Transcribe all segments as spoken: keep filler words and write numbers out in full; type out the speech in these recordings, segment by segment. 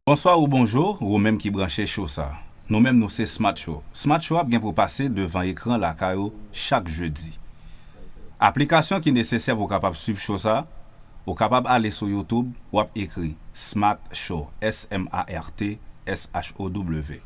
Bonswa ou bonjou, ou menm ki branche cho sa. Nou menm nou se Smart Show. Smart Show ap gen pou pase devan ekran lakay ou chak jedi. Aplikasyon ki nesesè pou w kapab swiv cho sa, ou kapab ale sou YouTube, w ap ekri Smart Show, S M A R T S H O W.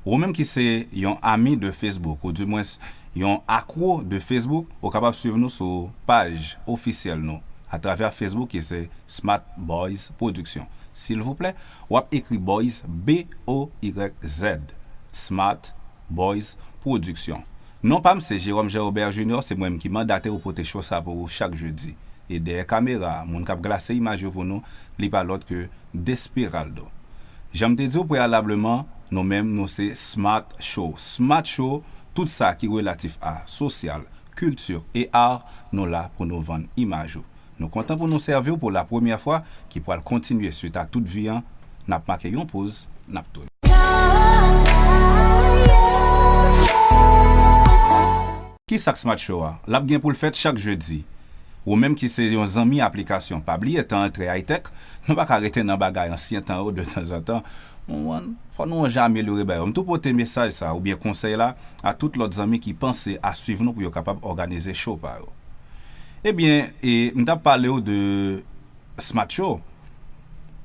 Ou menm ki se yon ami de Facebook, ou dimwens yon akwo de Facebook, ou kapab swiv nou sou paj ofisyèl nou atravè Facebook ki se Smart Boys Production. Silvouplè, w ap ekri Boys, B O Y Z, Smart Boys Production. Non pa m se Jérôme Jean Robert Junior, se mwen menm ki mandate ou pote cho sa pou ou chak jedi. E dèyè kamera a, moun k ap glase imaj yo pou nou, li pa lòt ke Desperaldo. Jan m te di w preyalableman, nou menm nou se Smart Show. Smart Show, tout sa ki relatif a sosyal, kilti e ar, nou la pou nou vann imaj ou. Nou kontan pou nou sèvi w pou la premyè fwa, ki pral kontinye swit a tout vi an. N ap make yon poz, n ap tounen. Ki sa k Smart Show a? L ap gen pou l fèt chak jedi. Ou menm ki se yon zanmi aplikasyon, pa bliye tan an trè aytèk, nou pa ka rete nan bagay ansyen tan yo de tanzantan. Ou konprann? Fò nou jan amelyore bagay yo. M tou pote mesaj sa oubyen konsèy la a tout lòt zanmi ki panse a swiv nou pou yo kapab òganize cho pa yo. Ebyen, e, m t ap pale w de Smart Show.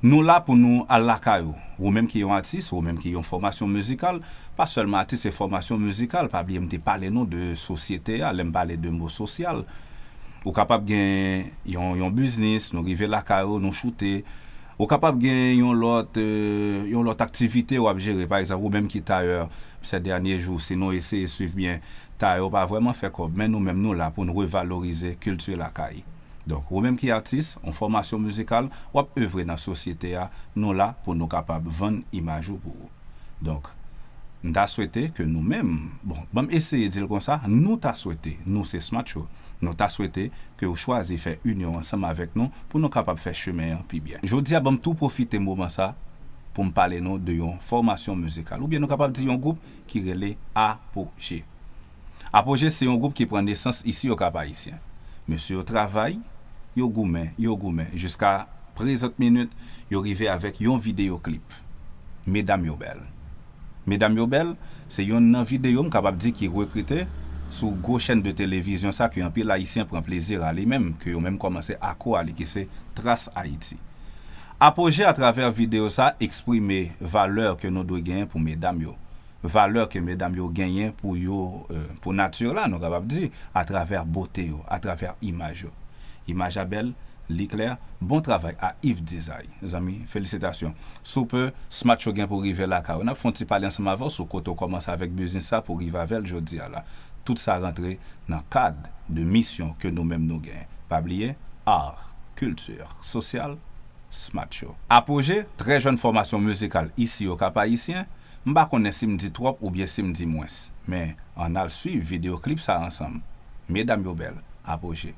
Nou la pou nou al lakay ou. Ou menm ki yon atis, ou menm ki yon fòmasyon mizikal, pa sèlman atis e fòmasyon mizikal, pa bliye m te pale nou de sosyete a, lè m pale de mo sosyal. Ou kapab gen yon, yon biznis, nou rive lakay ou, nou choute. Ou kapab gen yon lòt, e, yon lòt aktivite w ap jere. Pa egzanp, ou menm ki tayè, sè dènye jou, si nou eseye swiv byen, tayè yo pa vrèman fè kòb, men nou menm nou la pou n revalorize kilti lakay. Donk, ou menm ki atis, yon fòmasyon mizikal, w ap evre nan sosyete a, nou la pou nou kapab vann imaj ou pou ou. Donk, m ta swete ke nou menm, bon, ban m eseye di l konsa, nou ta swete, nou se Smart Show, nou ta swete ke w chwazi fè inyon ansanm avèk nou pou nou kapab fè chemen an pi byen. Jodi a, ban m tou pwofite moman sa pou m pale nou de yon fòmasyon mizikal, oubyen nou kapab di yon gwoup ki rele Apoje. Apoje se yon gwoup ki pran nesans isi Okap Ayisyen. Mesye yo travay, yo goumen, yo goumen, jiska prezant minit, yo rive avèk yon videyo klip. Medam yo bèl. Medam yo bèl, se yonn nan videyo m kapab di ki rekrite sou gwo chèn de televizyon sa ke anpil Ayisyen pran plezi a li menm, ke yo menm kòmanse akwo a li ki se Tras Ayiti. Apoje atravè videyo sa eksprime valè ke nou dwe genyen pou medam yo. Valè ke medam yo genyen pou yo, e, pou nati la, nou kapab di, atravè bote yo, atravè imaj yo. Imaj la bèl, li klè, bon travay a Yves Design. Zanmi, felisitasyon. Si w pe, Smart Show gen pou rive lakay ou. N ap fè yon ti pale ansanm avè w sou kote w kòmanse avèk biznis sa pou rive avè l jodi a la. Tout sa rantre nan kad de misyon ke nou menm nou genyen. Pa bliye, ar, kilti, sosyal, Smart Show. Apoje, trè jèn fòmasyon mizikal isi Okap Ayisyen, m pa konnen si m di twòp oubyen si m di mwens, men ann al swiv videyo klip sa ansanm. Medam yo bèl, Apoje.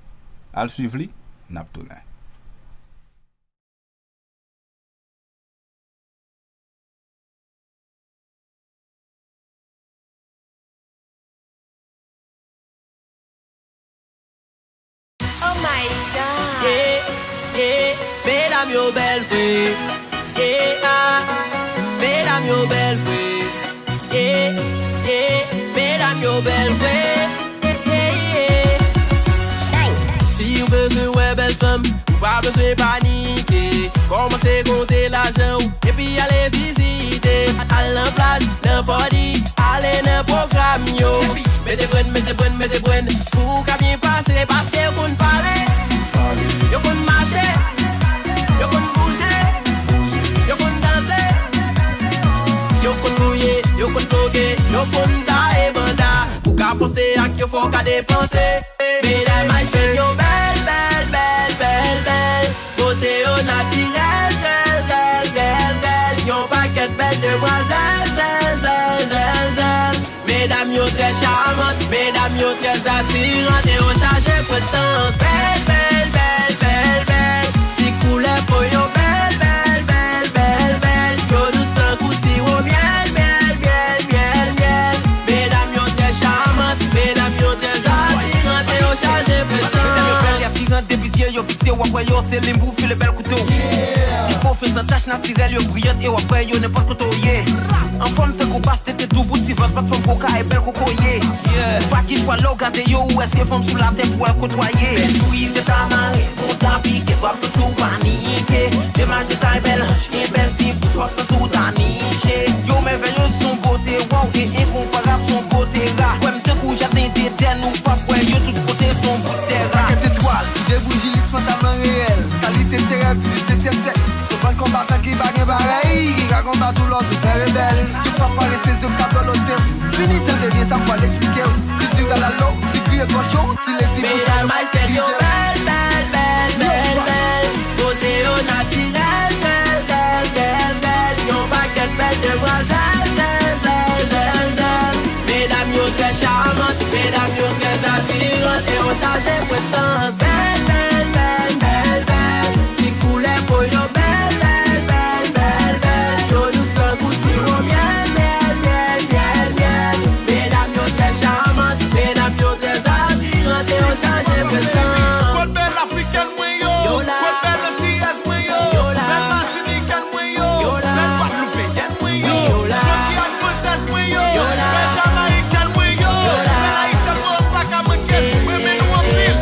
Al swiv li, n ap tounen. Oh my God. Yeah, yeah, medam yo bèl vre. Yeah, ah, medam yo bèl vre. Yeah, yeah, medam yo bèl vre. Yeah, yeah. Si w bezwen wè bèl fanm, ou pa bezwen panike. Kòmanse konte lajan ou, epi ale vizite. Al nan plaj, nan pòdi, ale nan pwogram yo. Mete brenn, mete brenn, mete brenn, pou w ka byen pase, paske yo konn pale. Yo konn mache, yo konn bouje, yo konn danse. Yo konn gouye, yo konn bloke, yo konn taye banda. Ou ka poste ak yo, fò w ka depanse. Medam ayisyen yo bèl, bèl, bèl, bèl, bèl. Bote yo natirèl, rèl, rèl, rèl, rèl. Yon pakèt bèl demwazèl, zèl, zèl, zèl, zèl. Medam yo trè chamant, medam yo trè atiran, e yo chaje prestans. Bèl, bèl, bèl, bèl, bèl. Ti koulè po yo bèl, bèl, bèl, bèl, bèl. Yo dous tankou siwo myèl, myèl, myèl, myèl, myèl. Medam yo trè chamant, medam yo trè atiran, e yo chaje prestans. Medam yo bèl e atiran, depi zye yo fikse W ap wè yo, se lim pou file bèl koute w. Ti po fen san tach natirèl, yo briyant e w ap wè yo nenpòt kote w ye. Anfòm tankou bas, tete doubout, ti vant, pat fanm koka e bèl kokoye. Ou pa gen chwa lè w gade yo, ou wè se fanm sou latè pou w al kotwaye. Bèl sourit, se ta mare, bon ta pike, w ap santi w panike. Demach de tay bèl anj, gen bèl ti bouch, w ap santi w ta niche. Yo mèvèyez, son bote, waw, e enkonparab, son bote ra. Kwè m tankou jaden Edèn, ou p ap wè yo tout kote, son bout tè ra. Pakèt etwal, ide bouji, liks fantasman reyèl. Kalite terè, dizisetyèm syèk. Son bann konbatan ki pa gen parèy, ki ka konbat ou lòs ou fè rebèl. Yo pa parese, yo ka dòlotè. Fini tande byen sa m pral eksplike w. Ti diri alalo, ti griye kòchon, ti lesi pou sa yo. Medam Ayisyen yo bèl, bèl, bèl, bèl, bèl. Bote yo natirèl, bèl, bèl, bèl, bèl. Yon pakèt bèl demwazèl, zèl, zèl, zèl, zèl. Medam yo trè chamant, medam yo trè atirant, e yo chaje prestans. Bèl, bèl, bèl, bèl, bèl. Ti koulè po yo bèl, bèl, bèl, bèl, bèl. Yo dous tankou siwo myèl, myèl, myèl, myèl, myèl. Medam yo trè chamant, medam yo trè atirant, e yo chaje prestans. Kot bèl afrikèn mwen yo? Yo la. Kot bèl antiyèz mwen yo? Yo la. Bèl matinikèn mwen yo? Yo la. Bèl gwadloupeyèn mwen yo? Wi, yo la. Jodi a fransèz mwen yo? Yo la. Bèl jamayikèn mwen yo? Yo la. Bèl ayisyèn mwen yo pa ka manke. Mwen renmen nou anpil.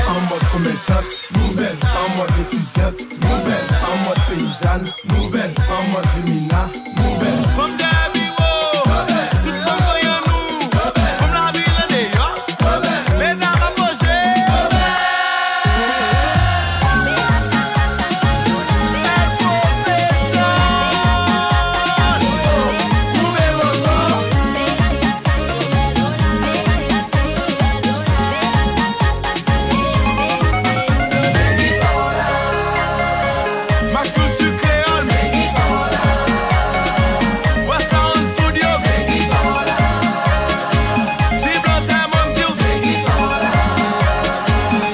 An mòd komèsant, nou bèl. An mòd etidyant, nou bèl. An mòd peyizàn, nou bèl. An mòd limena, nou bèl. Fanm dèyè biwo, tout fanm vanyan nou. Fanm lavi l andeyò, medam apoze. Max Culture Créole. West Sound Studio. Ti Blan Diamond Guild.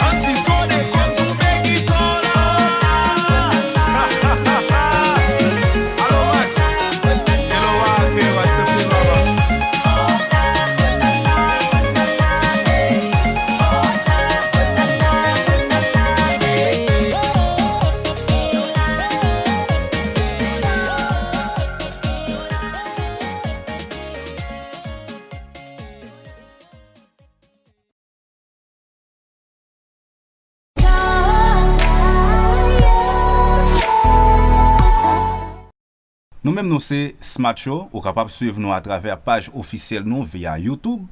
Anti Sode konn tou Beggy Tola. Alo Max. Hello, Max. Hello, Max. Nou menm nou se Smart Show, ou kapab swiv nou atravè paj ofisyèl nou via YouTube,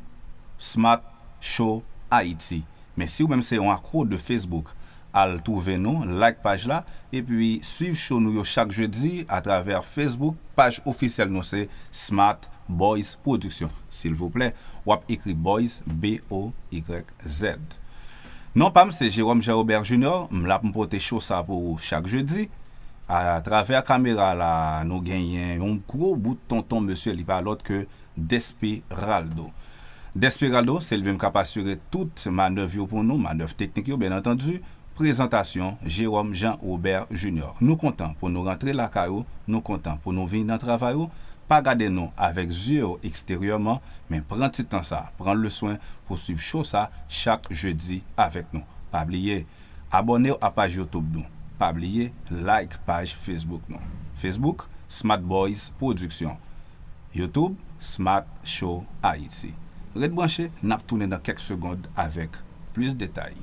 Smart Show Haïti. Men si ou menm se yon akro de Facebook, al twouve nou, like paj la, epi swiv show nou yo chak jedi atravè Facebook, paj ofisyèl nou se Smart Boys Production. Silvouplè, w ap ekri Boys, B O Y Z. Non pa m se Jérôme Jean Robert Junior, m la pou m pote show sa pou ou chak jedi. Atravè kamera la, nou genyen yon gwo bout tonton mesye, li pa lòt ke Desperaldo. Desperaldo, se li menm k ap asire tout manèv yo pou nou, manèv teknik yo, byen antandi. Prezantasyon, Jérôme Jean Robert Junior. Nou kontan pou nou rantre lakay ou, nou kontan pou nou vin nan travay ou. Pa gade nou avèk zye w eksteryèman, men pran ti tan sa, pran le swen pou swiv show sa chak jedi avèk nou. Pa bliye, abòne w a paj YouTube nou. Pa bliye like paj Facebook nou. Facebook, Smart Boys Production. YouTube, Smart Show Haïti. Ret branche, n ap tounen nan kèk segond avèk plis detay.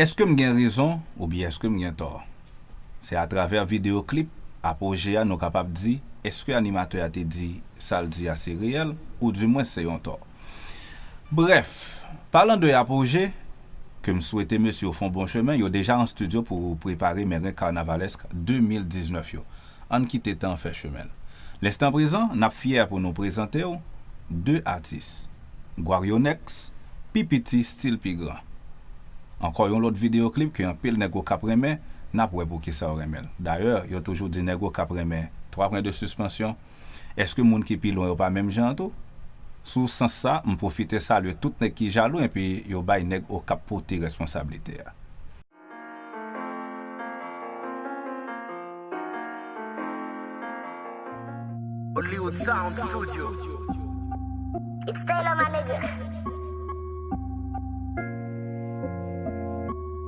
Èske m gen rezon oubyen èske m gen tò? Se atravè videyo klip Apwoje a nou kapab di èske animatè a te di sa l di a se reyèl, oudimwens se yon tò. Brèf, palan de Apwoje, ke m swete mesye yo fè yon bon chemen, yo deja an estidyo pou prepare Meren Carnavalesque de mil diznèf yo. Ann kite tan an fè chemen l. Lenstan prezan, n ap fyè pou nou prezante w de atis, Guarionex pi piti, still pi gran. Ankò yon lòt videyo klip ke anpil nèg Okap renmen, n ap wè poukisa yo renmen l. Dayè, yo toujou di nèg Okap renmen twa pwen de sispansyon. Èske moun ki pi lwen yo pa menm jan an tou? Sou sans sa, m pwofite salye tout nèg ki jalou epi yo bay nèg Okap pote responsablite a. Hollywood Sound Studio. It's Taylor, my nigga.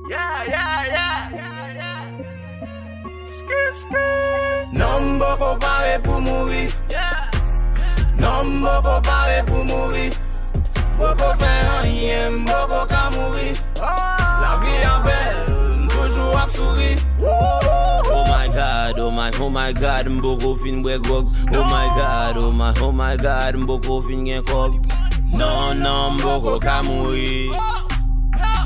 Yeah, yeah, yeah. Ski, ski. Non, m poko pare pou mouri. Non, m poko pare pou mouri. Poko fè anyen, m poko ka mouri. Lavi a bèl, m toujou ap souri. Oh my God, oh my, oh my God, m poko fin bwè gwòg. Oh my God, oh my, oh my God, m poko fin gen kòb. Non, non, m poko ka mouri.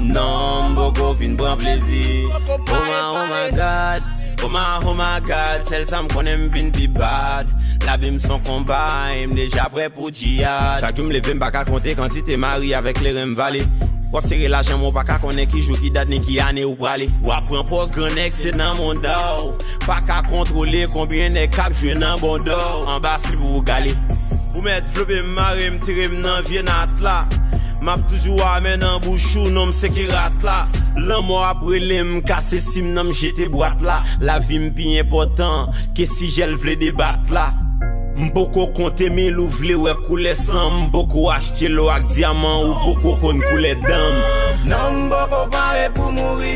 Non, m poko fin pran plezi. Oh my, oh my God, oh my, oh my God, sèl sa m konnen m vin pi bad. Lavi m s on konba, e m deja prè pou djihad. Chak jou m leve m pa ka konte kantite mari avèk kleren m vale. W ap sere lajan men w pa ka konnen ki jou, ki dat, ni ki ane ou prale. W ap pran pòz gran nèg, se nan monda w. Pa ka kontwole konbyen nèg k ap jwe nan bonda w. Anba slip ou gale. Ou mèt vlope m, mare m, tire m nan vye nat la. M ap toujou amè nan bouch ou, non m se ki rat la. Lanmò ap rele m, kase sim nan m jete bwat la. Lavi m pi enpòtan ke si jèl vle debat la. M poko konte mil ou vle wè koulè san m, m poko achte lò ak dyaman, ou poko konn koulè dan m. Non, m poko pare pou mouri.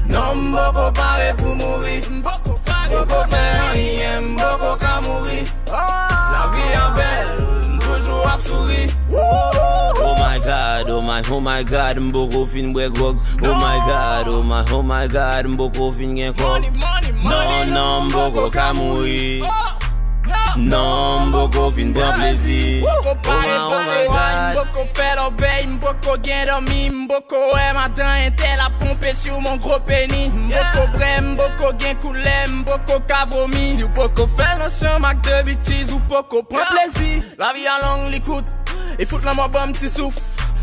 Non, m poko pare pou mouri. M poko pare, poko fè anyen, m poko ka mouri. Lavi a bèl, m toujou ap souri. Oh my God, oh my, oh my God, m poko fin bwè gwòg. Oh my God, oh my, oh my God, m poko fin gen kòb. Non, non, m poko ka mouri. Non, m poko fin pran plezi. Oh my, oh my God. M poko fè lòbèy, m poko gen dòmi, m poko wè madan entèl ap ponpe sou mon gwo peni. M poko brè, m poko gen koulè, m poko ka vomi. Si w poko fè l ansanm ak de bitches, ou poko pran plezi. Lavi a long, li kout, e fout lanmò ban m ti souf.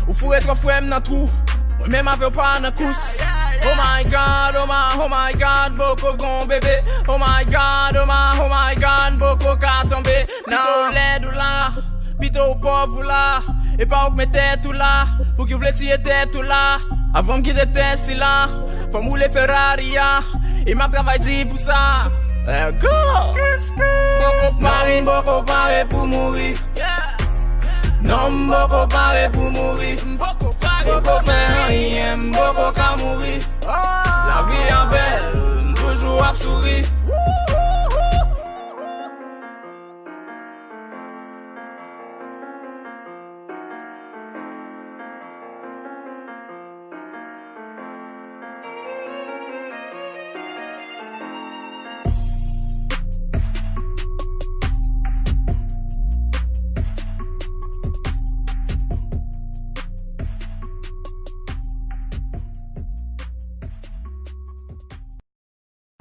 Ou foure twòp frè m nan twou, mwen menm avè w pa nan kous. Oh my God, oh my, oh my God, m poko gon bebe. Oh my God, oh my, oh my God, m poko ka tonbe. Pito w lèd ou la, pito w pòv ou la. E pa ou k met tèt ou la, pouki w vle tiye tèt ou la? Avan m kite tè sila, fò m woule Ferrari a. E m ap travay di pou sa. Let's go! Poko pare. Non, m poko pare pou mouri. Non, m poko pare pou mouri. M poko pare. Poko fè anyen, m poko ka mouri. Lavi a bèl, m toujou ap souri.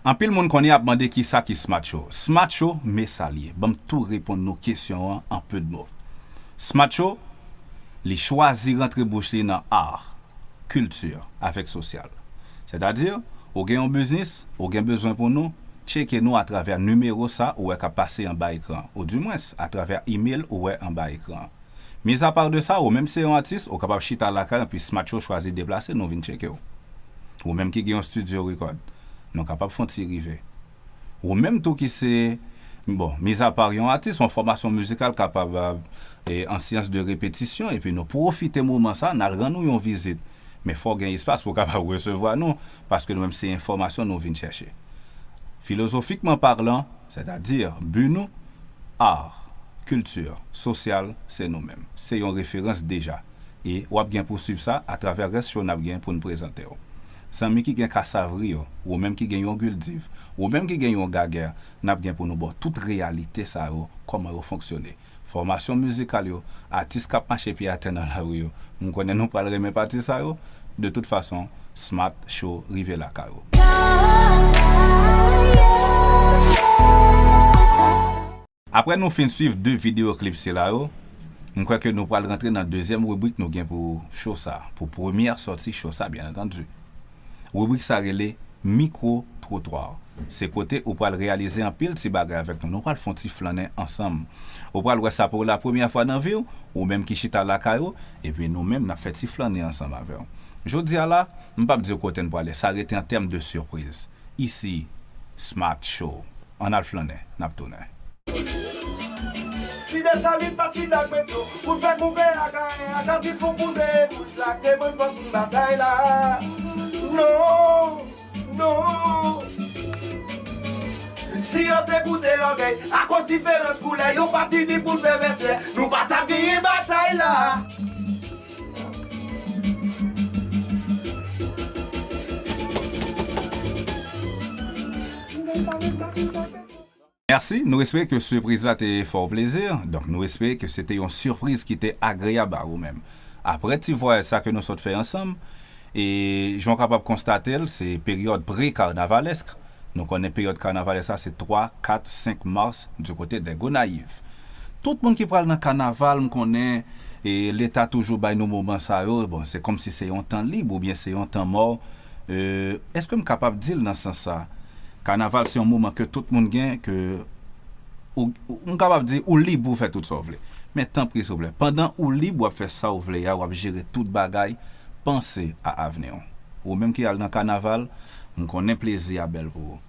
Anpil moun konnen ap mande kisa ki Smart Show. Smart Show, men sa l ye. Ban m tou reponn nou kesyon an an pe de mo. Smart Show, li chwazi rantre bouch li nan art, kilti avèk sosyal. Sètadi, ou gen yon biznis, ou gen bezwen pou nou, tcheke nou atravè nimewo sa ou wè k ap pase anba ekran, oudimwens atravè imel ou wè anba ekran. Mizapa de sa, ou menm se yon atis, ou kapab chita lakay anpi Smart Show chwazi deplase, nou vin tcheke w. Ou menm ki gen yon studio record, nou kapab fè yon ti rive. Ou menm tou ki se, bon, mizapa yon atis, yon fòmasyon mizikal kapab, e, an syans de repetisyon, epi nou pwofite moman sa, n al rann ou yon vizit. Men fò w gen espas pou w kapab resevwa nou, paske nou menm se enfòmasyon nou vin chèche. Filozofikman palan, sètadi, bi nou, art, kilti, sosyal, se nou menm. Se yon referans deja. E w ap gen pou swiv sa atravè rès show n ap gen pou n prezante w. Zanmi ki gen Kasavri yo, ou menm ki gen yon Guldiv, ou menm ki gen yon Gagè, n ap gen pou nou ba w tout reyalite sa yo, kòman yo fonksyone. Fòmasyon mizikal yo, atis k ap mache pye atè nan lari yo. M konnen nou pral renmen pati sa yo. De tout fason, Smart Show rive lakay ou. Aprè nou fin swiv de videyo klip sila yo, M kwè ke nou pral rantre nan dezyèm ribrik nou gen pou cho sa, pou premyè sòti cho sa, byen antandi. Ribrik sa rele Mikwo Twotwa. Se kote ou pral reyalize anpil ti bagay avèk nou. Nou pral fè yon ti flannen ansanm. Ou pral wè sa pou la premyè fwa nan vi w, ou menm ki chita lakay ou, epi nou menm n ap fè ti flannen ansanm avè w. Jodi a la, m p ap di w kote n prale, sa rete an tèm de sipriz. Isi, Smart Show. Ann al flannen, n ap tounen. Si Desalin pa t chita ak Petro pou l fè koupe ak Ayen ak Antil fon pou de bouch la, ke mwen fòs m batay la. Non, non. Si yo te koute lògèy akoz diferans koulè, yon pati ni pou l fè vètyè, nou pa t ap genyen batay la. Mèsi, nou espere ke sipriz la te fè w plezi. Donk, nou espere ke se te yon sipriz ki te agreyab a ou menm. Apre ti vwayaj sa ke nou sot fè ansanm, e jan w kapab konstate l, se peryòd pre-kanavalèsk. Nou konnen peryòd kanavalèsk sa, se twa, kat, senk mas, di kote de Gonayiv. Tout moun ki pral nan kanaval, m konnen, e Leta toujou bay nou moman sa yo. Bon, se kòmsi se yon tan lib oubyen se yon tan mò. E, èske m kapab di l nan sans sa? Kanaval se yon moman ke tout moun gen, ke ou, ou- m kapab di ou lib pou w fè tout sa w vle. Men tanpri, silvouplè, pandan ou lib, w ap fè sa w vle a, w ap jere tout bagay, panse a avni w. Ou menm ki al nan kanaval, m konnen plezi a bèl pou ou.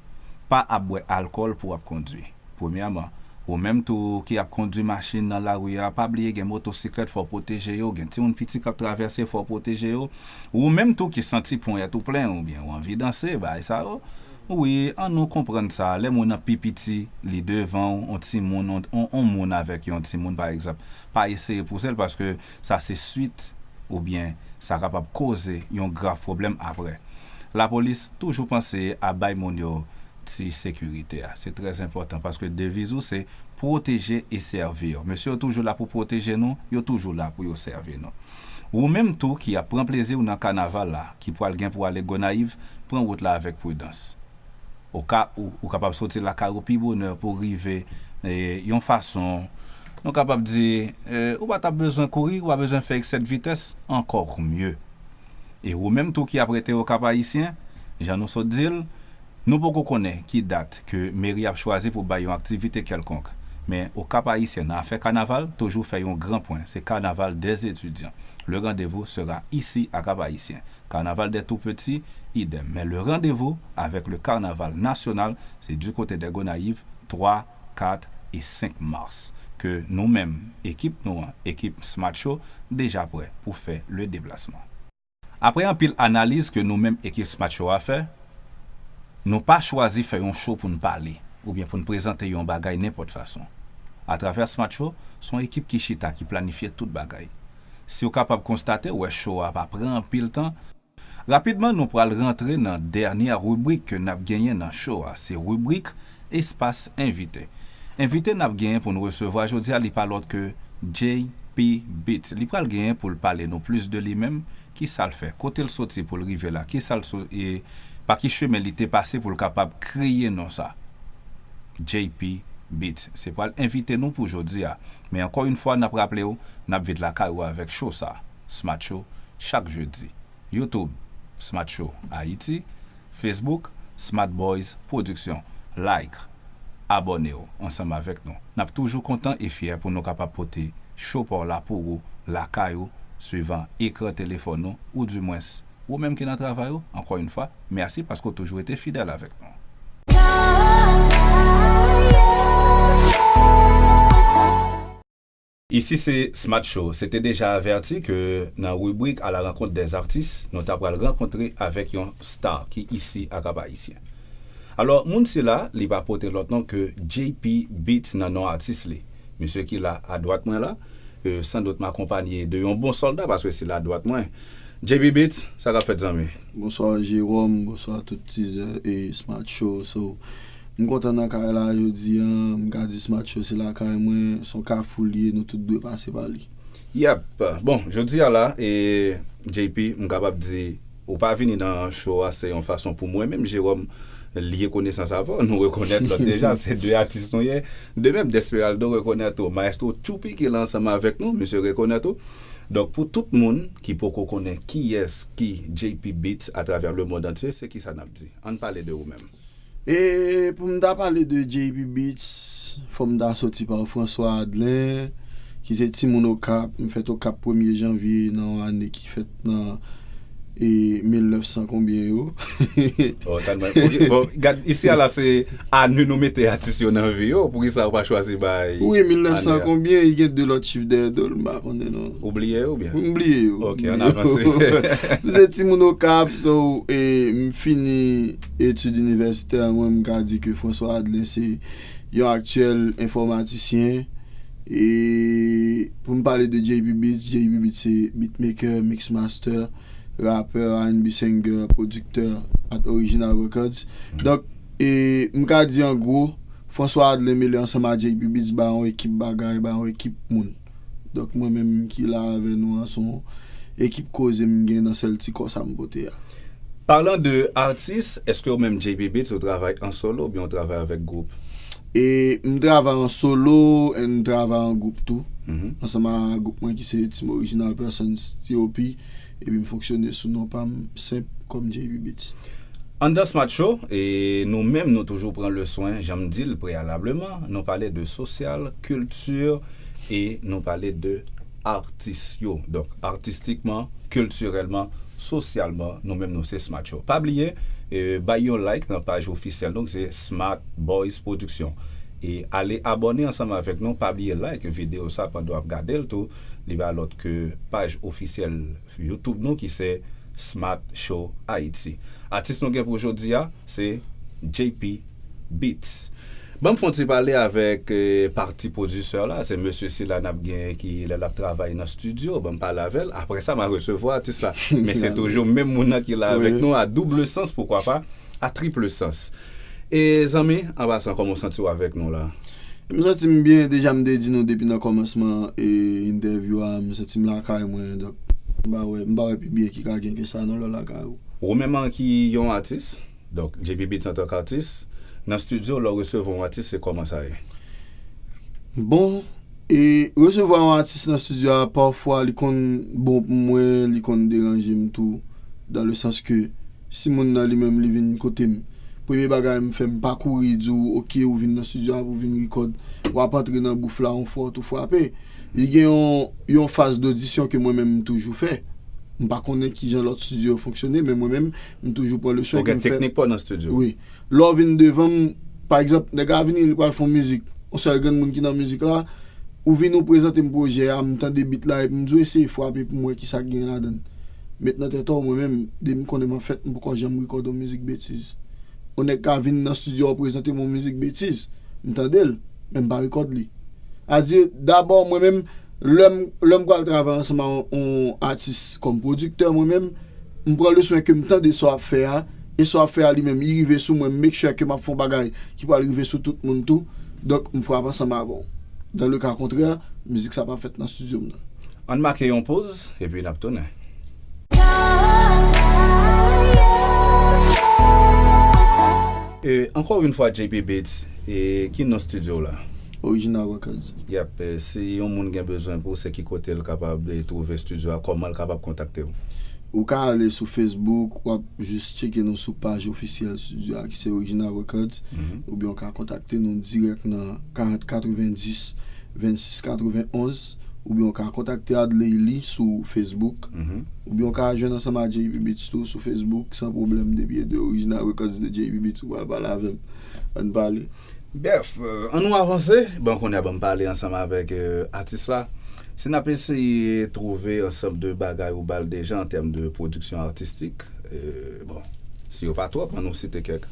Pa ap bwè alkòl pou w ap kondwi. Premyèman, ou menm tou ki ap kondwi machin nan lari a, pa bliye gen motosiklèt, fò w pwoteje yo, gen timoun piti k ap travèse, fò w pwoteje yo. Ou menm tou ki santi ponyèt ou plen oubyen ou anvi danse, bagay sa yo. Wi, an nou konprann sa, lè moun nan pi piti, li devan w, on timoun, on, on, on moun avèk yon timoun, pa egzanp, pa eseye pouse l paske sa se swit oubyen sa kapab koze yon grav pwoblèm apre. Lapolis toujou panse a bay moun yo ti sekirite a. Se trè enpòtan paske deviz ou se pwoteje e sèvi. Mesye yo toujou la pou pwoteje nou, yo toujou la pou yo sèvi nou. Ou menm tou ki ap pran plezi w nan kanaval la, ki pral gen pou ale Gonayiv, pran wout la avèk pridans. Oka ou, ou kapab soti lakay ou pi bonè pou rive, e, yon fason, nou kapab di, e, ou pa t ap bezwen kouri, ou pa bezwen fè eksè de vitès, ankò mye. E ou menm tou ki ap rete Okap Ayisyen, jan nou sot di l, nou poko konnen ki dat ke meri ap chwazi pou bay yon aktivite kèlkonk. Men Okap Ayisyen nan afè kanaval, toujou fè yon gran pwen, se Carnaval des étudiants. Le rendez-vous sera ici à Cap-Haïtien. Carnaval des tout petits, idem. Men le rendez-vous avec le carnaval national, se du côté de Gonayiv, twa, kat e senk mas. Ke nou menm, ekip nou an, ekip Smart Show, deja prè pou fè le deplasman. Apre anpil analiz ke nou menm ekip Smart Show a fè, nou pa chwazi fè yon show pou n pale, oubyen pou n prezante yon bagay nenpòt fason. Atravè Smart Show, se yon ekip ki chita, ki planifye tout bagay. Si w kapab konstate, w wè show a pa pran anpil tan. Rapidman, nou pral rantre nan dènyè ribrik ke n ap genyen nan show a. Se ribrik Espas Envite. Envite n ap genyen pou n resevwa jodi a, li pa lòt ke J P Beats. Li pral genyen pou l pale nou plis de li menm, kisa l fè, kote l soti pou l rive la, kisa l so-, e pa ki chemen li te pase pou l kapab kreye non sa. J P Beats. Se pral envite nou pou jodi a. Men ankò yon fwa, n ap raple w, n ap vin lakay ou avèk show sa, Smart Show, chak jedi. YouTube, Smart Show Haïti, Facebook, Smart Boys Production. Like, abòne w ansanm avèk nou. N ap toujou kontan e fyè pou nou kapab pote show pa w la pou ou, lakay ou, swivan ekran telefòn ou, oudimwens, ou menm ki nan travay ou, ankò yon fwa, mèsi paske w toujou rete fidèl avèk nou. Isi se Smart Show. Se te deja avèti ke nan ribrik À la rencontre des artistes, nou ta pral rankontre avèk yon star ki isi a Kap Ayisyen. Alò, moun sila, li pa pote lòt non ke J P Beats nan non atis li. Misye ki la adwat mwen la, e, sandout m akonpanye de yon bon sòlda, paske se la adwat mwen. J P Beats, sa k ap fèt, zanmi? Bonswa, Jérôme. Bonswa, tout tizè e Smart Show. So, m kontan nan kay la jodi a. M ka di Smart Show se lakay mwen, se yon kafou li ye, nou tout dwe pase pa li. Yep. Bon, jodi a la, e, J P, m kapab di, ou pa vini nan show a, se yon fason pou mwen menm, Jérôme, lye konesans avè w, nou rekonèt lòt deja, se de atis nou ye. De menm, Desperaldo rekonèt ou. Maestro Tchoupi ki la ansanm avèk nou, misye rekonèt ou. Donk, pou tout moun ki poko konnen kiyès ki J P Beats atravè le monde entier, se kisa n ap di? Ann pale de ou menm. E pou m ta pale de J P Beats, fò m ta soti pa François Adlin, ki se timoun Okap. M fèt Okap premye janvye nan yon ane ki fèt nan e mil nèf san konbyen yo. Oh, tèlman. Ok, bon, gad, isi a la, se ane nou mete atis yo nan vi yo, poukisa ou pa chwazi bay Wi, mil nèf san ane a? Konbyen, li gen de lòt chif dèyè do l, m pa konnen non. Ou bliye yo oubyen? M bliye yo. Ok, ann avanse. M se timoun Okap, so, e, m fini etid inivèsitè, mwen, m ka di ke François Adlin se yon aktyèl enfòmatisyen. E pou m pale de J P Beats, J P Beats se beatmaker, mixmaster, rapè, R and B singer, pwodiktè at Original Records. Donk, e, m ka di an gwo, François Adlin mele ansanm a J P Beats ba yon ekip bagay, ba yon ekip moun. Donk, mwen menm ki la avè nou an, se yon ekip koze m gen nan sèl ti kò sa m pote a. Parlant de atis, èske ou menm J P Beats ou travay an solo oubyen ou travay avèk gwoup? E m travay an solo, e m travay an gwoup tou. Ansanm a gwoup mwen ki se Team Original Persons, T O P, epi m fonksyone sou non pa m senp kòm J P Beats. Anndan Smart Show, e nou menm nou toujou pran le swen, jan m di l preyalableman, nou pale de sosyal, kilti, e nou pale de atis yo. Donk, artistikman, kiltirèlman, sosyalman, nou menm nou se Smart Show. Pa bliye, e, bay yon like nan paj ofisyèl nou, se Smart Boys Production. E ale abòne ansanm avèk nou, pa bliye like videyo sa pandan w ap gade l tou. Li pa lòt ke paj ofisyèl YouTube nou ki se Smart Show Haiti. Atis nou gen pou jodi a, se J P Beats. Ban m fè yon ti pale avèk, eh, pati pwodisè la, se mesye sila n ap gen ki lè l ap travay nan estidyo, ban m pale avè l. Apre sa, m a resevwa atis la. Men se toujou menm moun nan ki la avèk nou, a double sens, poukwa pa, a triple sens. E zanmi, an pasan, kòman w santi w avèk nou la? M santi m byen, deja m te di nou depi nan kòmansman e entèvyou a, m santi m lakay mwen, donk m pa wè, m pa wè pi byen ki ka gen ke sa non lè w lakay ou. Ou menm an ki yon atis, donk J P Beats antanke atis, nan estidyo lè w resevwa yon atis se kòman sa ye? Bon, e resevwa yon atis nan estidyo a pafwa li konn bon pou mwen, li konn deranje m tou, dans le sens que si moun nan li menm li vin kote m, premye bagay m fè m pa kouri di w ok ou vin nan estidyo a pou vin rekòd, w ap antre nan bouf la yon fwa w tou frape. Li gen yon, yon faz dodisyon ke mwen menm m toujou fè. M pa konnen kijan lòt estidyo yo fonksyone, men mwen menm m toujou pran le swen ke m fè. Ou gen teknik pa w nan estidyo? Wi. Lè w vin devan m, pa egzanp, nèg la vini li pral fè yon mizik, yon sèl grenn moun ki nan mizik la, ou vin ou prezante m pwojè a, m tande beat la epi m di w eseye frape pou m wè kisa k gen ladan l. Met nan tèt ou mwen menm, depi m konnen m ap fèt m poko janm rekòd yon mizik betiz. Yon nèg ka vin nan estidyo a prezante m yon mizik betiz, m tande l, men m pa rekòd li. Sa di, dabò mwen menm, lè m, lè m pral travay ansanm a yon, yon atis kòm pwodiktè mwen menm, m pran le swen ke m tande sa w ap fè a, e sa w ap fè a li menm, li rive sou mwen, m make sure ke m ap fè yon bagay ki pral rive sou tout moun tou, donk m frape ansanm avè w. Dans le cas contraire, mizik sa p ap fèt nan estidyo m nan. Ann make yon poz, epi n ap tounen. E, encore une fois, J P Beats, e, ki non estidyo w la? Original Records. Yep, e, si yon moun gen bezwen pou w, se ki kote l kapab, e, twouve estidyo a, kòman l kapab kontakte w? Ou ka ale sou Facebook, w ap jis tcheke nou sou paj ofisyèl estidyo a ki se Original Records, oubyen w ka kontakte nou dirèk nan karant katrevenndis vennsis katrevenonz, oubyen w ka kontakte Adley Lee sou Facebook, oubyen w ka jwenn ansanm a J P Beats tou sou Facebook san pwoblèm, depi e de Original Records de J P Beats ou pral pale avè l. Ann pale. Brèf, ann nou avanse. Bon, kounye a ban m pale ansanm avèk, e, atis la. Si n ap eseye twouve ansanm de bagay ou ba l deja an tèm de pwodiksyon atistik, e, bon, si yo pa twòp, ann nou site kèk.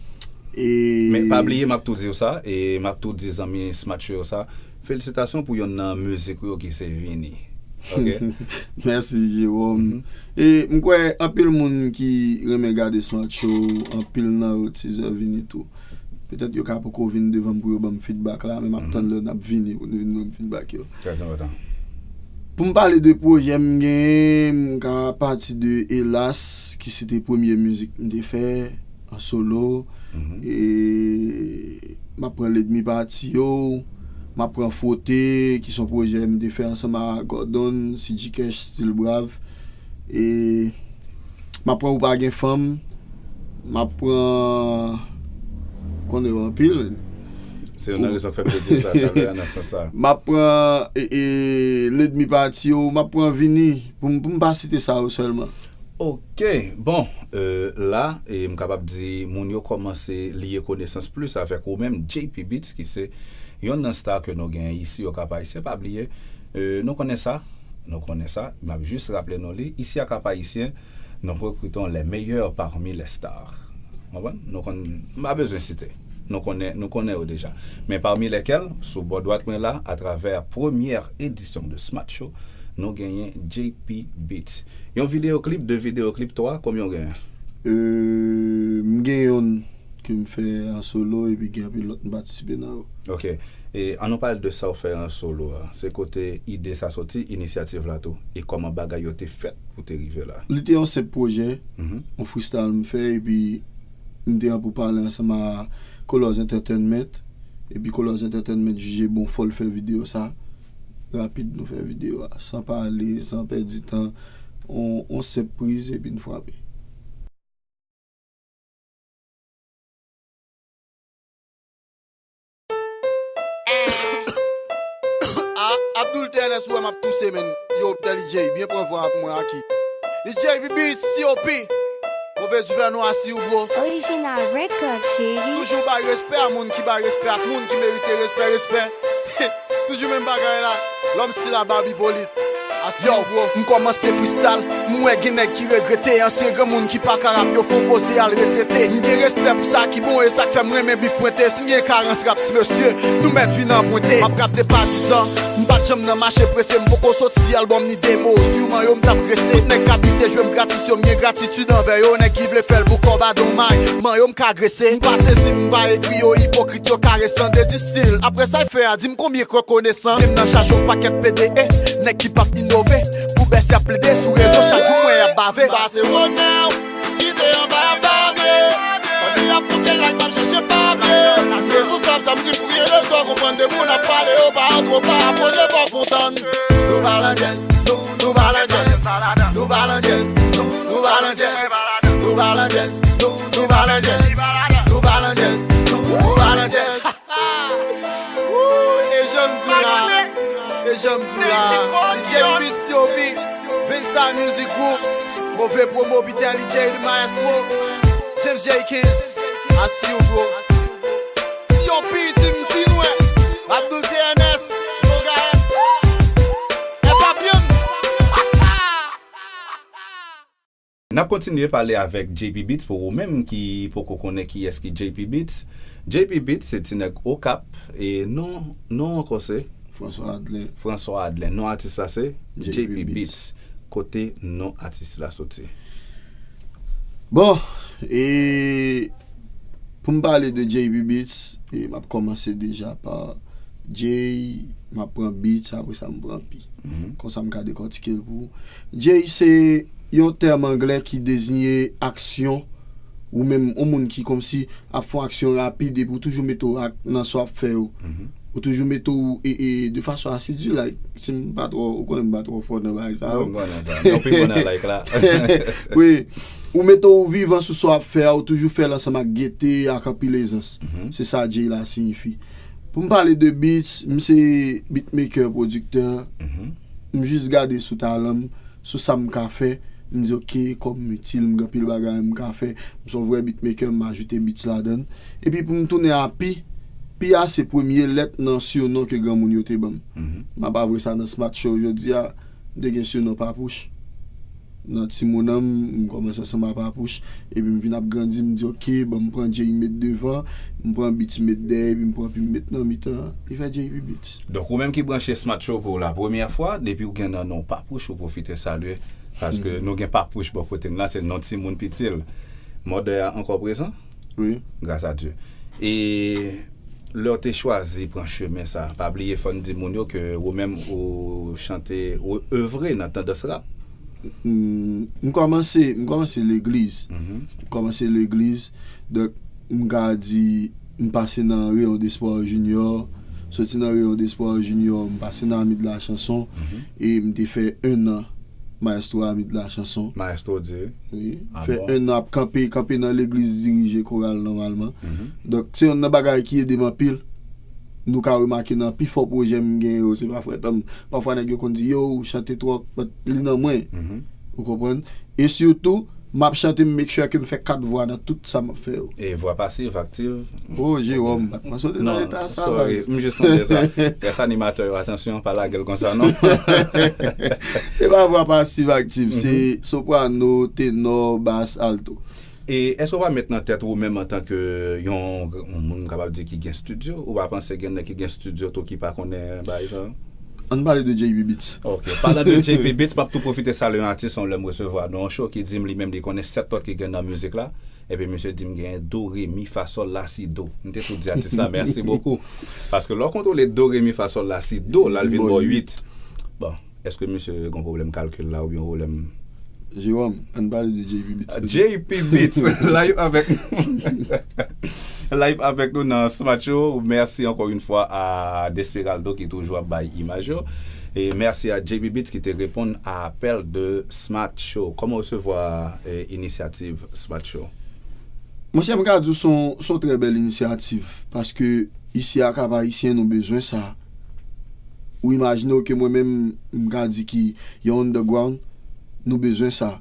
Men pa bliye, m ap tou di w sa, e m ap tou di zanmi Smart Show yo sa, felisitasyon pou yonn nan mizik ou yo ki se Vini. Ok? Mèsi, Jerome. E m kwè anpil moun ki renmen gade Smart Show, anpil nan yo tizè Vini tou. Petèt yo ka poko vin devan m pou yo ban m feedback la, men m ap tann lè n ap vini pou nou vin ban m feedback yo. Trè enpòtan. Pou m pale de pwojè m genyen, m ka pati de Elas, ki se te premye mizik m te fè an solo. E m ap pran Ledmi Pati yo, m ap pran Fwote, ki se yon pwojè m te fè ansanm a Gordon, C G Cash, Still Brav. E m ap pran Ou Pa Gen Fanm, m ap pran, konnen yo anpil. Se youn nan rezon k fè m te di sa talè a nan sans sa. M ap pran e, e, Ledmi Pati yo, m ap pran Vini, pou m, pou m pa site sa yo sèlman. Ok, bon, euh, la, e m kapab di moun yo kòmanse liye konesans plis avèk ou menm, J P Beats, ki se yonn nan star ke nou genyen isi o Kap Ayisyen. Pa bliye, euh, nou konnen sa, nou konnen sa, m ap jis raple nou li, isi a Kap Ayisyen, nous recrutons les meilleurs parmi les stars. Konprann? Nou konn, m pa bezwen site. Nou konnen, nou konnen yo deja. Men parmi lesquels, sou bò dwat mwen la, atravè premyè edisyon de Smart Show, nou genyen J P Beats. Yon videyo klip, de videyo klip, twa, konbyen w genyen? Euh, m gen yonn ke m fè an solo epi gen anpil lòt m patisipe nan yo. Ok. E an nou pale de sa w fè an solo a. Se kote ide sa soti, inisyativ la tou. E kòman bagay yo te fèt pou te rive la. Li te yon senp pwojè, yon freestyle m fè epi m te an pou pale ansanm a Colors Entertainment. Epi Colors Entertainment jije bon fò l fè videyo sa. Rapid nou fè videyo a. San pale, san pèdi tan. On, on senp priz epi n frape. Ah, Abdoul T N S, ou wè m ap touse, menn. Yo, Telly J, byen pran vwa pou mwen, Aki. It's J V Beats, T O P. Move diven nou asi ou, bro. Original Record, cheri. Toujou bay respè a moun ki bay respè ak moun ki merite respè, respè. Toujou menm bagay la. Lòm stil a Bab Hyppolite. Yo, m kòmanse freestyle, m wè gen nèg ki regrete. Ansyen granmoun ki pa ka rap, yo fon poze al retrete. M gen respè pou sa ki bon e sa k fè m renmen bif pwente. Si m gen karans rap ti mesye, nou mèt vin anpwente. M ap rap de pa dizan, m pa t janm nan mache prese. M poko soti albòm ni demo, siman yo m t ap prese. Tout nèg k abitye jwe m gratis yo, m gen gratitid anvè yo. Nèg ki vle fè l pou kòb a donmay, man yo m ka agrese. M pa sezi, m pa egri, yo ipokrit, yo karesan. De di stil, apre sa y fè a, di m konbyen k rekonesan. Menm nan chache yon pakèt P D E, nèk ki p ap inove. Pou bès y ap plede sou rezo, chak jou m wè y ap bave. Pase bonè w, kite anba y ap bave. Pandan y ap konte like, m ap chèche papye. Responsab sa m di m priye de sa w konprann de moun ap pale yo pa antre w pa apwoche fò fontann. Nou pa landjès, nou, nou pa landjès. Nou pa landjès, nou, nou pa landjès. Nou pa landjès, nou, nou pa landjès. Nou pa landjès, nou, nou pa landjès. Woo! E jan m di w la, e jan m di w la, D J Beats, T O P, Vinstar Music Group, Move Promo, Peter Lee J, The Maestro, James Jenkins, Asi ou bro. T O P, Team Tinwè, Abdoul T N S, Zogaye, e Fabian. N ap kontinye pale avèk J P Beats pou ou menm ki poko konnen kiyès ki J P Beats. J P Beats se ti nèg Okap e non, non ankò se François Adlen. François Adlen. Non atis la se J P Beats. Kote non atis la soti? Bon, e pou m pale de J P Beats, e m ap kòmanse deja pa J, m ap pran beats, apre sa m pran P. Konsa m ka dekòtike l pou ou. J se yon tèm anglè ki deziye aksyon, ou menm yon moun ki kòmsi ap fè yon aksyon rapid epi ou toujou mete w ak nan sa w ap fè yo. Ou toujou mete w e, e de fason asidi, like, si m pa twò, ou konnen m pa twò fò nan bagay sa yo. Mwen konnen sa. Mwen pi bon nan like la. Wi. Ou mete w vivan sou sa w ap fè a, ou toujou fè l ansanm ak gete, ak anpil ezans. Se sa J la siyifi. Pou m pale de beats, m se beatmaker, pwodiktè. M jis gade sou talan m, sou sa m ka fè. M di, oke, kòm m itil, m gen anpil bagay m ka fè. M se yon vrè beatmaker, m ajoute beats ladan l. Epi pou m tounen a P, P a se premye lèt nan surnom ke granmoun yo te ban m. M ap avwe sa nan Smart Show jodi a, m te gen surnom Papouch. Nan timoun an m, m kòmanse ansanm a Papouch. Epi m vin ap grandi, m di, oke, ban m pran J m met devan, m pran beats m met dèyè, epi m pran P m met nan mitan an. Li fè J P Beats. Donk, ou menm ki branche Smart Show pou la premyè fwa, depi w gen nan non Papouch, ou pwofite salye. Paske nou gen Papouch bò kote n la, se non timoun piti l. Mòdè a ankò prezan? Wi. Gras a Dye. E lè w te chwazi pran chemen sa, pa bliye fò n di moun yo ke ou menm ou chante, ou evre nan tandans rap. M kòmanse, m kòmanse legliz. M kòmanse legliz. Donk, M ka di, m pase nan Rayon d'Espoir Junior, soti nan Rayon d'Espoir Junior, m pase nan Ami de la Chanson, e m te fè enn an Maestro Ami de la Chanson. Maestro di. Wi. Ah, fè bon. Enn an ap kanpe, kanpe nan legliz, dirije koral nòmalman. Donk, se yonn nan bagay ki ede m anpil. Nou ka remake nan pifò pwojè m gen yo, se pa frè tanm. Pafwa nèg yo konn di, yo, ou chante twòp, but li nan mwen. Ou konprann? E sitou, m ap chante, m make sure ke m fè kat vwa nan tout sa m ap fè yo. E vwa pasiv, aktiv? Oh, Jerome, bat mwen soti nan eta sa, baz. M jis tande sa. Rès animatè yo, atansyon, pa lage l konsa, non. E pa vwa pasiv, aktiv, se soprano, tenò, bas, alto. E èske w pa met nan tèt ou menm antanke yon, yon moun m kapab di ki gen estidyo, ou pa panse gen nèg ki gen estidyo tou ki pa konnen bagay sa yo? Ann pale de J P Beats. Ok, palan de J P Beats, m ap tou pwofite salye yon atis yon lè m resevwa nan yon show ki di m li menm li konnen sèt lòt ki gen nan mizik la. Epi misye di m gen do, re, mi, fa, sòl, la, si, do. M te tou di atis la mèsi bokou. Paske lè w kontwole do, re, mi, fa, sòl, la, si, do, la l vin ba w uit. Bon, èske misye gen yon pwoblèm kalkil la oubyen yon pwoblèm? Jerome, ann pale de J P Beats. J P Beats, live avèk nou. Live avèk nou nan Smart Show. Mèsi ankò yon fwa a Desperaldo ki toujou ap bay imaj yo. E mèsi a J P Beats ki te reponn a apèl de Smart Show. Kòman w resevwa eh, inisyativ Smart Show? Monchè, m ka di w se yon, se yon trè bèl inisyativ. Paske isi a Kap Ayisyen, nou bezwen sa. Ou imajine w ke mwen menm, m ka di ki yon underground, nou bezwen sa.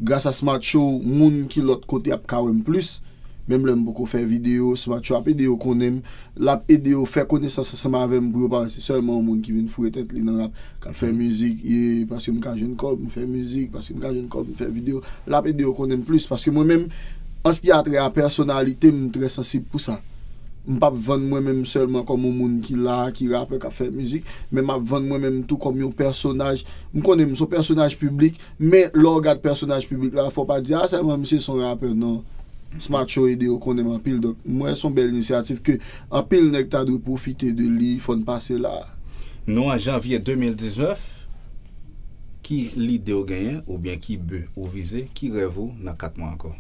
Gras a Smart Show, moun ki lòt kote ap ka wè m plis. Menm lè m poko fè videyo, Smart Show ap ede yo konnen m. L ap ede yo fè konesans ansanm avè m pou yo pa wè se sèlman yon moun ki vin foure tèt li nan rap, k ap fè mizik, e paske m ka jwenn kòb, m fè mizik, paske m ka jwenn kòb, m fè videyo. L ap ede yo konnen m plis, paske mwen menm, an ce qui a trait a pèsonalite m, m trè sansib pou sa. M p ap vann mwen menm sèlman kòm yon moun ki la, ki rapè, k ap fè mizik, men m ap vann mwen menm tou kòm yon pèsonaj. M konnen m se yon pèsonaj piblik, men lè w gad pèsonaj piblik la, fò w pa di, a, sèlman misye se yon rapè, non. Smart Show ede yo konnen m anpil, donk m wè se yon bèl inisyativ ke anpil nèg ta dwe pwofite de li, fò n pase la. Nou an janvye de mil diznèf, ki lide w genyen oubyen ki bi ou vize, ki rèv ou nan kat mwa ankò?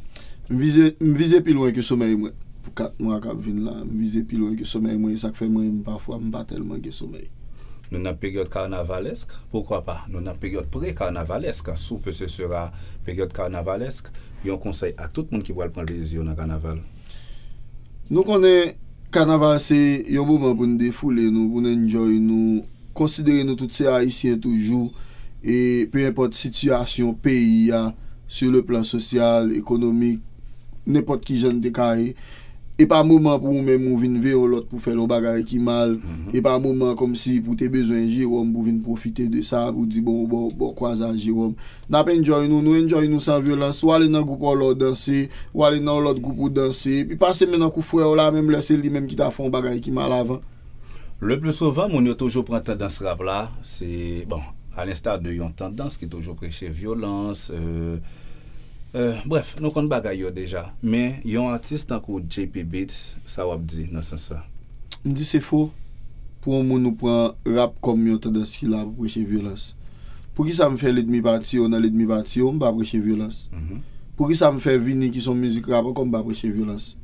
M vize, m vize pi lwen ke somèy mwen. Pou kat mwa k ap vin la, m vize pi lwen ke somèy mwen, e sa k fè mwen menm pafwa m pa tèlman gen somèy. Nou nan peryòd kanavalèsk, poukwa pa, nou nan peryòd pre-kanavalèsk, si w pe se sera peryòd kanavalèsk, yon konsèy a tout moun ki pral pran plezi yo nan kanaval. Nou konnen kanaval se yon moman pou n defoule nou, pou n enjoy nou, konsidere nou tout se Ayisyen toujou, e pe enpòt sitiyasyon peyi a, sur le plan sosyal, ekonomik, nenpòt ki jan n te ka ye. E pa moman pou ou menm ou vin veye yon lòt pou fè l yon bagay ki mal. E pa moman kòmsi pou te bezwen Jewòm pou vin pwofite de sa, pou di bon, bon, bon, kwaza Jewòm. N ap enjoy nou, nou enjoy nou san vyolans. Ou ale nan gwoup ou lè w danse, ou ale nan yon lòt gwoup ou danse, epi pase men nan kou frè w la, menm lè se li menm ki ta fè yon bagay ki mal avan. Le plus souvent, moun yo toujou pran tandans rap la, se, bon, à l'instar de yon tandans ki toujou preche vyolans, euh, euh, bref, nou konn bagay yo deja. Men, yon atis tankou J P Beats, sa w ap di nan sans sa? M di se fo pou yon moun ou pran rap kòm yon tandans ki la pou preche vyolans. Poukisa m fè Ledmi Pati yo nan Ledmi Pati yo, m pa preche vyolans? Poukisa m fè Vini ki se yon mizik rap ankò, m pa preche vyolans?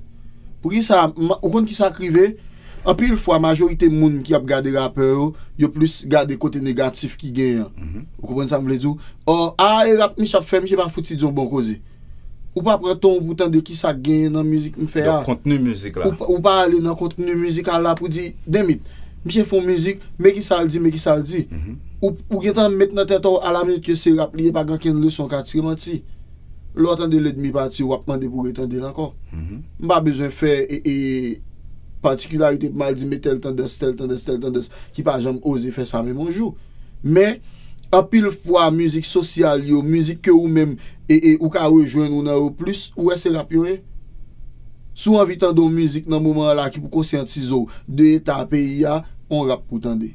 Poukisa, m, ou konn kisa k rive? Anpil fwa, majorite moun ki ap gade rapè yo, yo plis gade kote negatif ki genyen an. Ou konprann sa m vle di w? Ò, a, e rap misye ap fè, misye pa fouti di yon bon koze. Ou pa pran tan w pou tande kisa k genyen nan mizik m fè a. Donk, kontni mizik la. Ou pa, ou pa ale nan kontni mizikal la pou di, demit, misye fè yon mizik, men kisa l di, men kisa l di. Ou, ou gentan met nan tèt ou, alaminit ke se rap li ye, pa gen okenn leson w ka tire, manti. Lè w tande Ledmi Pati, w ap mande pou retande l ankò. M pa bezwen fè e, e, patikilarite pou m al di, men tèl tandans, tèl tandans, tèl tandans, ki pa janm oze fè sa menm yon jou. Men, anpil fwa, mizik sosyal yo, mizik ke ou menm, e, e, ou ka rejwenn ou nan yo plis, ou wè se rap yo ye. Si w anvi tande yon mizik nan moman an la ki pou konsyantize w de eta peyi a, yon rap pou w tande.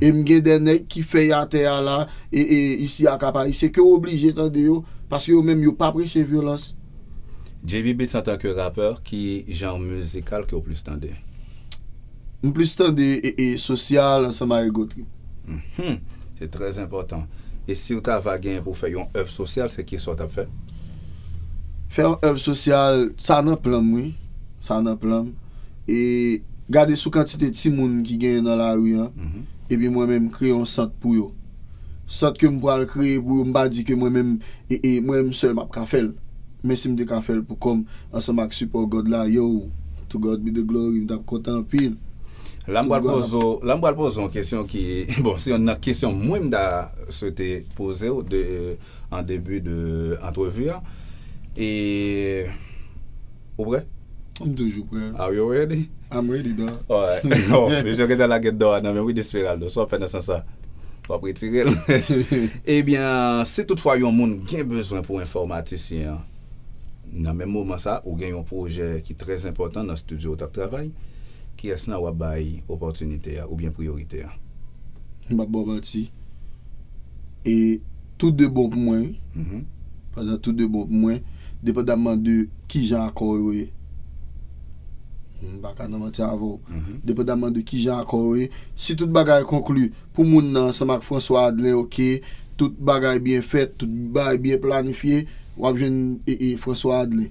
E m gen de nèg ki fèy atè a la, e, e, isi a Kap Ayisyen, ke w oblije tande yo, paske yo menm yo pa preche vyolans. J P Beats antanke rapè, ki jan mizikal ke w plis tande? M plis tande e, e, sosyal ansanm a Ego Trip. Mhm. Se trè enpòtan. E si w ta va genyen pou w fè yon èv sosyal, se kisa w t ap fè? Fè yon èv sosyal, sa nan plan m, wi. Sa nan plan m. E gade sou kantite timoun ki genyen nan lari an. Epi mwen menm, m kreye yon sant pou yo. Sant ke m pral kreye pou yo, m pa di ke mwen menm, e, e, mwen menm sèl m ap ka fè l. Men si m te ka fè l pou kò m, ansanm ak sipò God la, yo, to God be the glory, m t ap kontan anpil. La m pral poze w, la m pral poze w yon kesyon ki, bon, se youn nan kesyon mwen m ta swete poze w de, an debi de antrevi a. E, ou prè? M toujou prè. Are you ready? I'm ready, dog. Alright. Oh, mesye gentan lage dò a nan men wi, Desperaldo. Sa w ap fè nan sans sa? W ap retire l. Ebyen, si toutfwa yon moun gen bezwen pou enfòmatisyen an, nan menm moman sa, ou gen yon pwojè ki trè enpòtan nan estidyo w t ap travay, kiyès nan w ap bay opòtinite a oubyen priyorite a? M p ap ba w manti. E tou de bon pou mwen, wi. Pandan tou de bon pou mwen, depandamman de kijan akò yo ye. M pa ka nan manti avè w. Depandamman de kijan akò yo ye, si tout bagay konkli pou moun nan ansanm ak François Adlin, oke, tout bagay byen fèt, tout bagay byen planifye, w ap jwenn, e, e, François Adlin.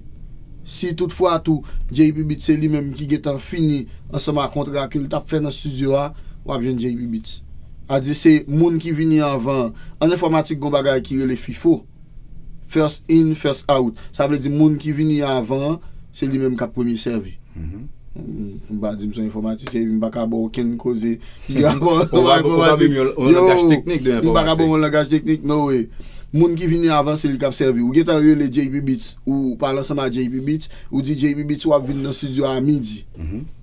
Si toutfwa tou, J P Beats se li menm ki gentan fini ansanm ak kontra ke l t ap fè nan estidyo a, w ap jwenn J P Beats. A di se moun ki vini anvan. An enfòmatik, gen yon bagay ki rele FIFO. First in, first out. Sa vle di moun ki vini avan an, se li menm k ap premye sèvi. M, m pa di m se yon enfòmatisyen, epi m pa ka ba w okenn koze ki gen rapò ansanm ak enfòmatik. Yo, m pa ka ba w yon langaj teknik, no way. Moun ki vini avan, se li k ap sèvi. Ou gentan rele J P Beats, ou pale ansanm ak J P Beats, ou di J P Beats w ap vin nan estidyo a midi.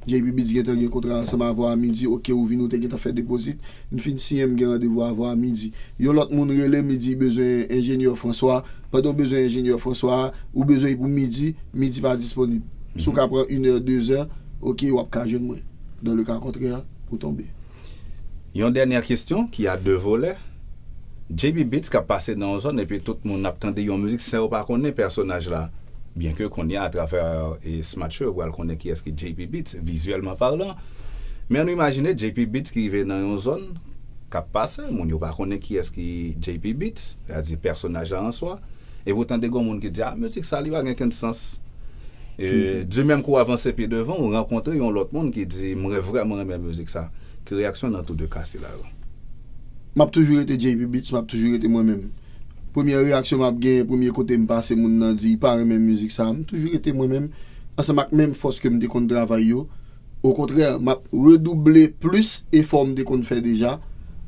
J P Beats gentan gen kontra ansanm avè w a midi, oke, ou vini, ou te gentan fè depozit, m fin siyen, m gen randevou avè w a midi. Yon lòt moun rele m, li di li bezwen enjenyè François. Pandan w bezwen enjenyè François, ou bezwen li pou midi, midi pa disponib. Si w ka pran inè, dezè, oke, w ap ka jwenn mwen. Dans le cas contraire, ou tonbe. Yon dènyè kesyon ki a de volè. J P Beats k ap pase nan yon zòn epi tout moun ap tande yon mizik san yo pa konnen pèsonaj la. Byenke kounye a, atravè, e, Smatch yo, yo pral konnen kiyès ki J P Beats, vizyèlman palan. Men ann imajine J P Beats ki rive nan yon zòn k ap pase, moun yo pa konnen kiyès ki J P Beats, sètadi pèsonaj la an swa. Epi w tande gen moun ki di, a, mizik sa, li pa gen kenn sans. E, di menm kou w avanse pi devan, ou rankontre yon lòt moun ki di, mwen vrèman renmen mizik sa. Ki reyaksyon nan tou de ka sila yo? M ap toujou rete J P Beats, m ap toujou rete mwen menm. Premyè reyaksyon m ap gen, premye kote m pase, moun nan di, li pa renmen mizik sa, m toujou rete mwen menm, ansanm ak menm fòs ke m te konn travay yo. Okontrè, m ap redouble plis efò m te konn fè deja,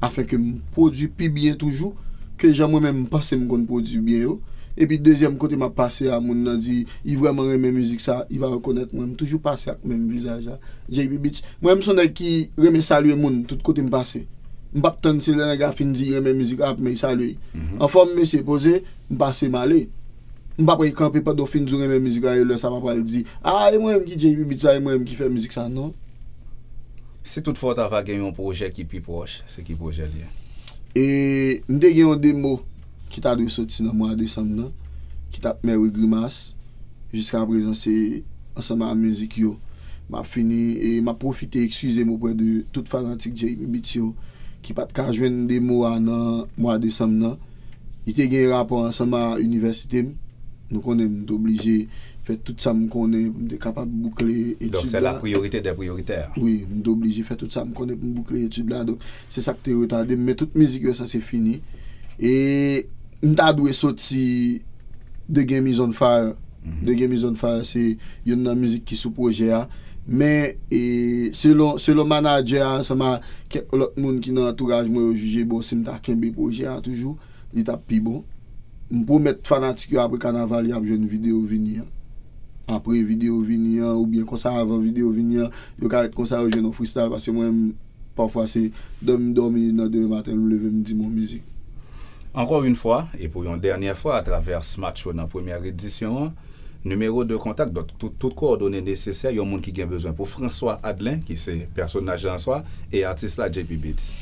afenke m pwodui pi byen toujou ke jan mwen menm m panse m konn pwodui byen yo. Epi dezyèm kote m ap pase a, moun nan di, li vrèman renmen mizik sa, li pa rekonèt mwen, m toujou pase ak menm vizaj la. J P Beats, mwen menm se yon nèg ki renmen salye moun tout kote m pase. M p ap tann se lè nèg la fin di li renmen mizik la, men li salye. Anfòm, mesye, poze, m pase, m ale. M p ap rete kanpe pandan w fin di w renmen mizik la, e lè sa m ap pral di, a, e mwen menm ki J P Beats sa, e mwen menm ki fè mizik sa, non. Si toutfwa w ta va gen yon pwojè ki pi pwòch, se ki pwojè l ye? E m te gen yon demo ki ta dwe soti nan mwa desanm nan, ki t ap Mary Grimas. Jiska prezan, se ansanm a mizik yo. M ap fini, e m ap pwofite eskize m oprè de tout fanatik J P Beats yo ki pa t ka jwenn demo a nan mwa desanm nan. Li te gen rapò ansanm a inivèsite m. Nou konnen m te oblije fè tout sa m konnen pou m te kapab boukle etid la. Donk, se la priyorite dè priyoritè. Wi, m te oblije fè tout sa m konnen pou m boukle etid la. Donk, se sa k te retade m. Men tout mizik yo sanse fini. E m ta dwe soti The Game Is On Fire. The Game Is On Fire se youn nan mizik ki sou pwojè a. Men, e, selon, selon manadjè a ansanm a kèk lòt moun ki nan antouraj mwen, yo jije, bon, si m ta kenbe pwojè a toujou, li t ap pi bon. M pwomèt fanatik yo apre kanaval, y ap jwenn videyo Vini an. Apre videyo Vini an, oubyen konsa avan videyo Vini an, yo ka ret konsa, yo jwenn yon freestyle, paske mwen menm, pafwa se dòmi, dòmi nan demen maten, m leve, m di m yon mizik. Encore une fois, et pour yon dènyè fwa, atravè Smartcho nan premyè edisyon an, nimewo de kontak, donk tout, tout kowòdone nesesè, yon moun ki gen bezwen pou François Adlin, ki se pèsonaj la an swa, e atis la, J P Beats.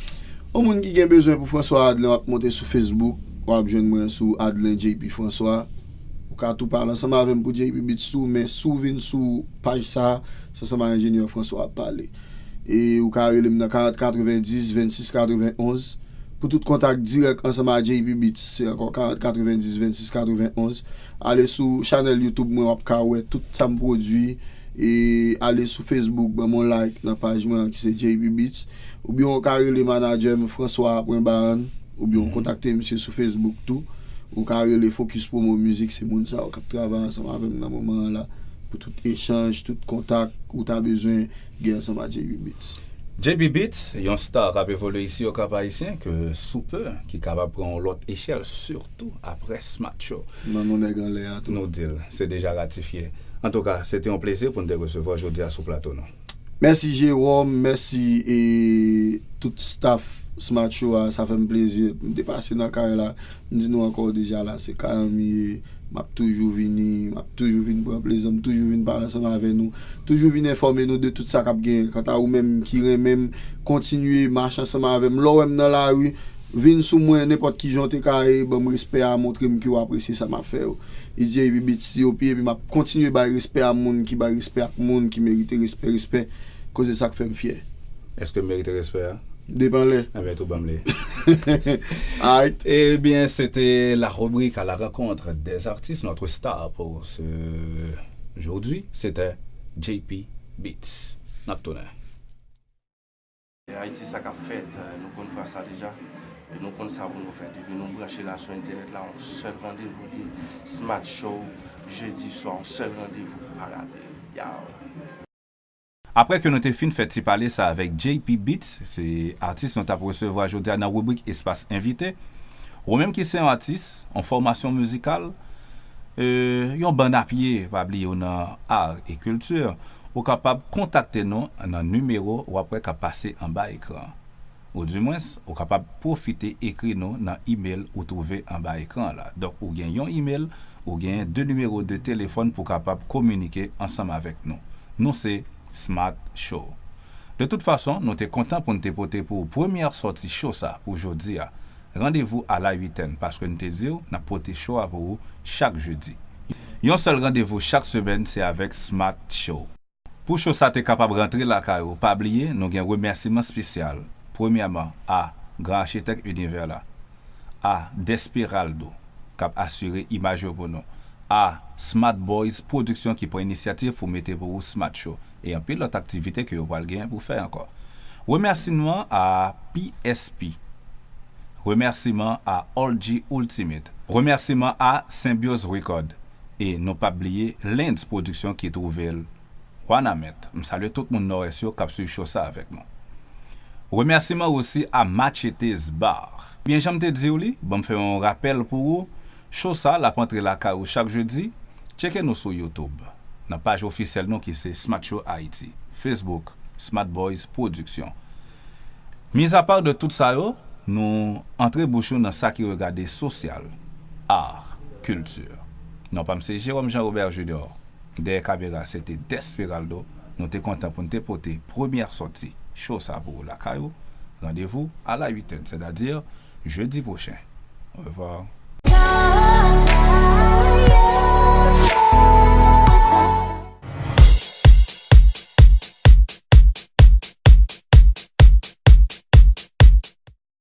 Yon moun ki gen bezwen pou François Adlin, w ap monte sou Facebook, w ap jwenn mwen sou Adlin J P François. Ou ka tou pale ansanm avè m pou J P Beats tou, men si w vin sou paj sa, se ansanm a enjenyè François w ap pale. E ou ka rele m nan karant katrevenndis vennsis katrevenonz. Pou tout kontak dirèk ansanm a J P Beats, se ankò karant katrevenndis vennsis katrevenonz. Ale sou chanèl YouTube mwen, w ap ka wè tout sa m pwodui. E ale sou Facebook, ban m yon like nan paj mwen an ki se J B Beats. Oubyen ou ka rele manadjè m François Pwen Baran, oubyen ou kontakte misye sou Facebook tou. Ou ka rele Focus Promo Music, se moun sa yo k ap travay ansanm avè m nan moman an la pou tout echanj, tout kontak ou ta bezwen gen ansanm ak J B Beats. J B Beats, yon star k ap evolye isi o Kap Ayisyen, ke sou pe, ki kapab pran yon lòt echèl, sitou apre Smart Show. Nan non nèg anlè a tou. Nou di l, se deja ratifye. Antouka, se te yon plezi pou n te resevwa w jodi a sou plato nou. Mèsi Jewòm, mèsi e tout staff Smart Show a, sa fè m plezi. M te pase nan kay la, m di nou ankò deja la, se kay an m ye, m ap toujou vini, m ap toujou vin pran plezi, m toujou vin pale ansanm avè nou, toujou vin enfòme nou de tout sa k ap genyen. Kanta ou menm ki renmen m, kontinye mache ansanm avè m. Lè w wè m nan lari, vin sou mwen, nenpòt ki jan w te ka ye, ban m respè a, montre m ke w apresye sa m ap fè yo. It's J B Beats C O P, epi m ap kontinye bay respè a moun ki bay respè ak moun ki merite respè, respè. Koze sa k fè m fyè. Èske m merite respè a? Depan lè. Ebyen, tou ban m li. Alright. Ebyen, se te la rubrique à la rencontre des artistes. Notre star pour ce jodi, se te J P Beats. N ap tounen. Ayiti, sa k ap fèt, nou konn fwa sa deja. E nou konn sa pou nou fè. Depi nou branche la sou entènèt la, yon sèl randevou li ye. Smart Show, jedi swa, yon sèl randevou, pa rate l. Yow. Apre ke nou te fin fè ti pale sa avèk J P Beats, se atis nou t ap resevwa jodi a nan ribrik Espas Envite. Ou menm ki se yon atis, yon fòmasyon mizikal, e, yon bann a pye, pa bliye w nan art et culture, ou kapab kontakte nou nan nimewo w ap wè k ap pase anba ekran. Oudimwens, ou kapab pwofite ekri nou nan imèl ou twouve anba ekran an la. Donk, ou gen yon imèl, ou gen de nimewo de telefòn pou w kapab kominike ansanm avèk nou. Nou se Smart Show. De tout fason, nou te kontan pou n te pote pou ou premyè sòti cho sa pou jodi a. Randevou à la huitaine, paske n te di w, n ap pote cho a pou ou chak jedi. Yon sèl randevou chak semèn, se avèk Smart Show. Pou cho sa te kapab rantre lakay ou, pa bliye, nou gen remèsiman espesyal. Premyèman, a Gran Achitèk Inivè la, a Desperaldo, k ap asire imaj yo pou nou, a Smart Boys Production ki pran inisyativ pou mete pou ou Smart Show, e anpil lòt aktivite ke yo pral genyen pou fè ankò. Remèsiman a P S P. Remèsiman a All G Ultimate. Remèsiman a Symbiose Record. E nou p ap bliye Lens Production ki twouve l Wanament. M salye tout moun Nòdès yo k ap swiv cho sa avèk nou. Remèsiman osi a Machetes Bar. Byen, jan m te di w li, ban m fè yon rapèl pou ou, cho sa l ap antre lakay ou chak jedi. Tcheke nou sou YouTube, nan paj ofisyèl nou ki se Smart Show Haiti, Facebook, Smart Boys Production. Mizapa de tout sa yo, nou antre bouch nou nan sa ki regade sosyal, art, kilti. Non pa m se Jérôme Jean Robert Junior. Dèyè kamera, se te Desperaldo. Nou te kontan pou n te pote premyè sòti cho sa pou ou lakay ou. Randevou à la huitaine, sètadi jedi pwochen. Orevwa.